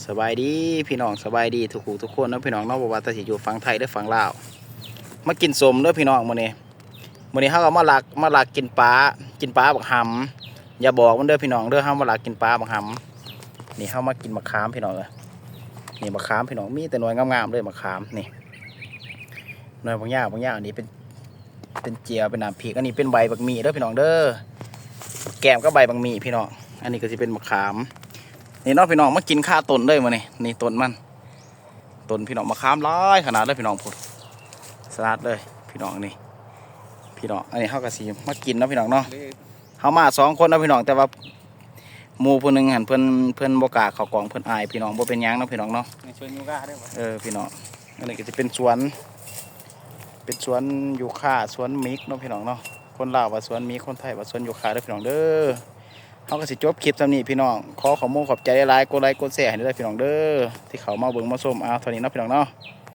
ສະບາຍດີພີ່ນ້ອງ ສະບາຍດີທຸກຜູ້ທຸກຄົນເນາະພີ່ນ້ອງເນາະ ບໍ່ວ່າແຕ່ຊິຢູ່ຝັ່ງໄທ ຫຼື ຝັ່ງລາວ ມາກິນສົ້ມເດີພີ່ນ້ອງມື້ນີ້. ມື້ນີ້ເຮົາກໍມາລັກ ມາລັກກິນປາ ກິນປາບັກຫຳ ຢ່າບອກມັນເດີພີ່ນ້ອງເດີ ເຮົາມາລັກກິນປາບັກຫຳ. ນີ້ເຮົາມາກິນໝາກຂາມພີ່ນ້ອງເອີຍ ນີ້ໝາກຂາມພີ່ນ້ອງ ມີແຕ່ໜ່ວຍງາມໆເລີຍໝາກຂາມນີ້ ໜ່ວຍບັກຍາວ ບັກຍາວ ອັນນີ້ເປັນ ເປັນຈຽວ ເປັນນ້ຳພິກ ອັນນີ້ເປັນໃບບັກໝີ່ເດີພີ່ນ້ອງເດີ ແກ້ມກັບໃບບັກໝີ່ພີ່ນ້ອງ. ອັນນີ້ກໍຊິເປັນໝາກຂາມ ນີ້ເນາະພີ່ນ້ອງ ມາກິນຄາຕົ້ນເລີຍມື້ນີ້ ນີ້ຕົ້ນມັນ ຕົ້ນພີ່ນ້ອງ ໝາກຂາມຫຼາຍຂະໜາດເລີຍພີ່ນ້ອງ ພຸ້ນ ສະໜາດເລີຍພີ່ນ້ອງ. ນີ້ພີ່ນ້ອງ ອັນນີ້ເຮົາກໍຊິມາກິນເນາະພີ່ນ້ອງເນາະ ເຮົາມາສອງຄົນເນາະພີ່ນ້ອງ ແຕ່ວ່າ ໝູ່ຜູ້ໜຶ່ງຫັ້ນ ເພິ່ນ ເພິ່ນບໍ່ກ້າເຂົ້າກ້ອງ ເພິ່ນອາຍພີ່ນ້ອງ ບໍ່ເປັນຫຍັງເນາະພີ່ນ້ອງເນາະ. ເອີ ພີ່ນ້ອງ ອັນນີ້ກໍຊິເປັນສວນ ເປັນສວນຢູຄາ ສວນໝິກເນາະພີ່ນ້ອງເນາະ ຄົນລາວວ່າສວນໝິກ ຄົນໄທວ່າສວນຢູຄາເດີພີ່ນ້ອງເດີ. ເຮົາກໍຊິຈົບຄລິບສ່ຳນີ້ພີ່ນ້ອງ ຂໍຂອບມຸກຂອບໃຈຫຼາຍໆ ກົດໄລກົດແຊໃຫ້ເດີພີ່ນ້ອງເດີ ທີ່ເຂົ້າມາເບິ່ງມາຊົມ. ເອົາ ເທົ່ານີ້ເນາະພີ່ນ້ອງເນາະ.